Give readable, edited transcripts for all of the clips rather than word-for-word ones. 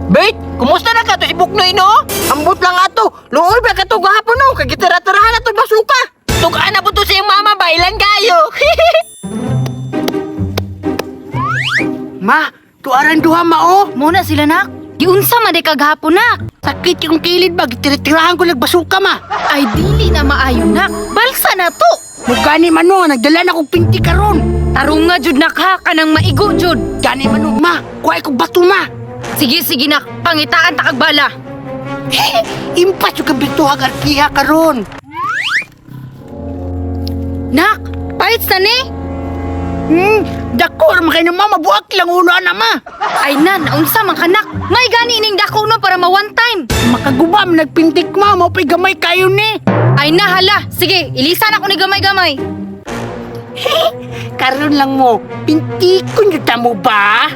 Bert, kumusta na ka to si Buknoy no? Ambot lang ato. Luoy ba ka to gahapon no? Kay gitira-tirahan ato basuka. Tugaan na po to sa iyong mama ba? Ilan kayo? Ma, tuaran duha ma oh. Muna sila nak. Giunsa man day kagahapon nak. Sakit yung kilid ba, gitira-tirahan ko nagbasuka ma. Ay dili na maayo nak. Balsa na to. Mugani man no, nagdala na kong pinti karon. Tarunga jud nak ha kanang maigo jud. Gani man no, ma, kuhay kong bato ma. Sige sige nak, pangitaan ta kag bala. Impas yung kabituhag arkiha karon. Nak, parts na ni. Dako ra man kayo ma, mabuak lang ulo ana ma. Ay na, naunsa man ka nak. May gani ning dako no para ma one time. Makaguba man nagpintik ma, mao pa'y gamay kayo ni. Ay na hala, sige, ilisan ako ni gamay-gamay. Karon lang mo, pintikon jud ta mo ba?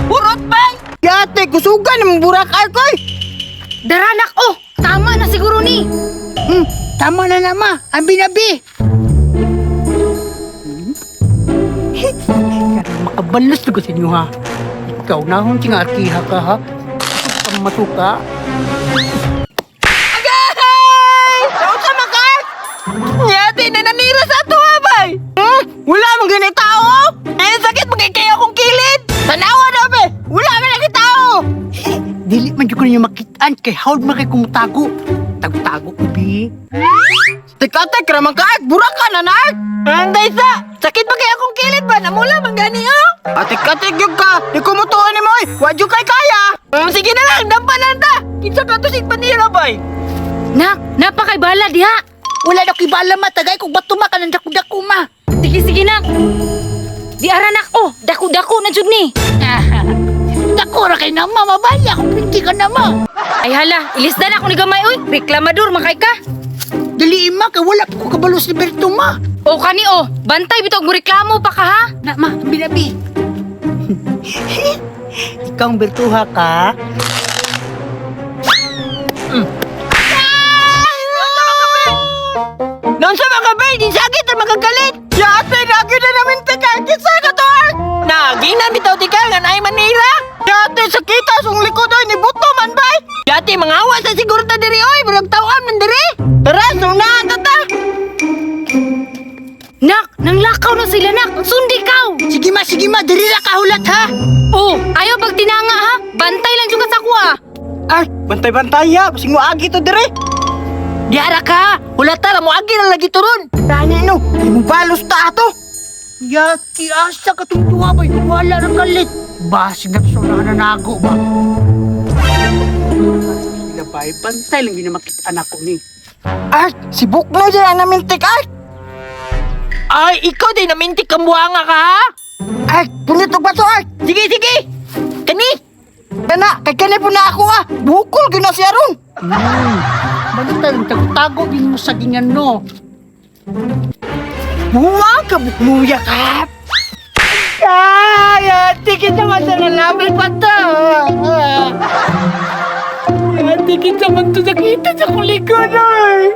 Burot ba? Yate, kusugan ng burak arkoy. Dara nak oh, tama na siguro ni. Tama na na ma, ang binabi. Karon makabalos na ko sa inyo ha. Ikaw na hon nga arkiha ka ha. Ikaw matuka. Agay! Naunsa man ka? Yate, nananira sa ato ha, bay. Wala man gani tao. Eh, sakit man kay akong kilid. Tanawa na be. Wala man lagi tao. Dili man jud ko ninyo makitaan kay hawd man kay kumutago. Tago-tago ko bi. Teka, tek, ramang ka, burak ka na, nak! Anday sa! Sakit ba kaya akong kilid ba? Namula man gani, oh! Ate ka, yung ka! Di ko mutuan ni mo, eh! Wadyo kay kaya! Sige na lang, dampa lang ta! Kinsa ka to si Panira, bay? Nak, napakay bala diha. Wala na ko'y bala ma, tagay kog bato ma kanang dako-dako ma. Sige sige nak. Di ara nak oh, dako-dako na jud ni. Dako ra kay na ma, mabaya kung pinti ka na ma. Ay hala, ilisdan ako ni gamay oy. Reklamador man kay ka. Dali ma kay wala pa ko kabalos ni Berto ma. O kani oh, bantay bitaw mo reklamo pa ka ha. Na ma, ang binabi. Ikaw ang Bertuha ka. Noon sa mga bay, di sakit ang magagalit! Yate, lagi na namin tika! Kinsa ka to, Art? Naging namin tao tika nga naay Manila! Yate, sakita, sung likod, oy, ni Buto man, bay! Yate, mga awa sa siguro ta diri, oy! Murag tawam man diri! Tara, sunahan ta ta! Nak, nanglakaw na sila nak. Sundi kaw. Sige ma, diri ra ka hulat ha. Oh, ayaw pag tinanga ha. Bantay lang jud ka sa kuha. Ay, bantay-bantay ha. Basing mo agi to dire. Diara ka. Wala ta mo agi na lagi turon. Tani no, di mo balos ta ato. Yati asa ka tong duha bay, wala ra kalit. Basig na to sa nanago ba. Labay, bantay lang yun na makita anak ko ni. Ay, si Bukno dyan ang namintik ay. Ay, ikaw din namintik kang buwanga ka ha? Ay, punit og bato ay. Sige, sige. Kani. Kana, kay kani po na ako ah. Bukol gyud na siya ron. Bantay lang, tago-tago din mo sa gingan no. Buwang ka, bukmuya ka. Ay, ate, kita man sa lalabay pa to. Ate, kita man to nakita sa kulikod, ay.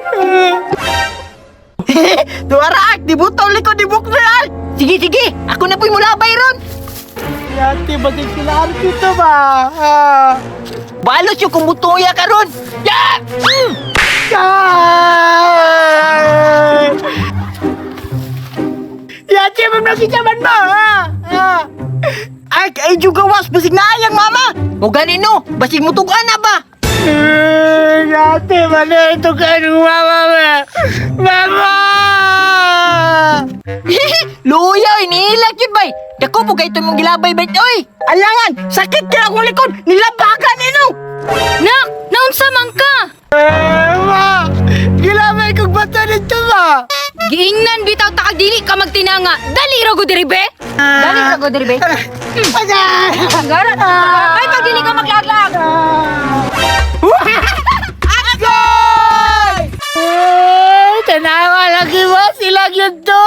Duara, di butaw likod, di buknal. Sige, sige, ako na po'y mulabay ron. Ate, bakit sila dito ba? Balos yung kumutuya ka ron. Ya! Ay! Yati, ma'am, nakita man mo, ha? Ah. Ay, ay, juga was, basig na ayang mama. O ganino, basig mo tugan na ba? Eh, Yati, mali, tugan mama, ma. Mama! Luya, iniilak yun, bay. Dako po kayo mong gilabay, bay. Oy, alangan, sakit kaya akong likod. Nilabakan, ino. Nak, naunsa man ka? Eh, ma, gilabay kong bata nito, ma. Giingnan bitaw ta kag dili ka magtinanga. Dali ra gud diri be. Dali ra gud diri be. Gara. Ay pag dili ka maglaag-laag. Agoy! Ay, tanawa lagi mo, sila yun to.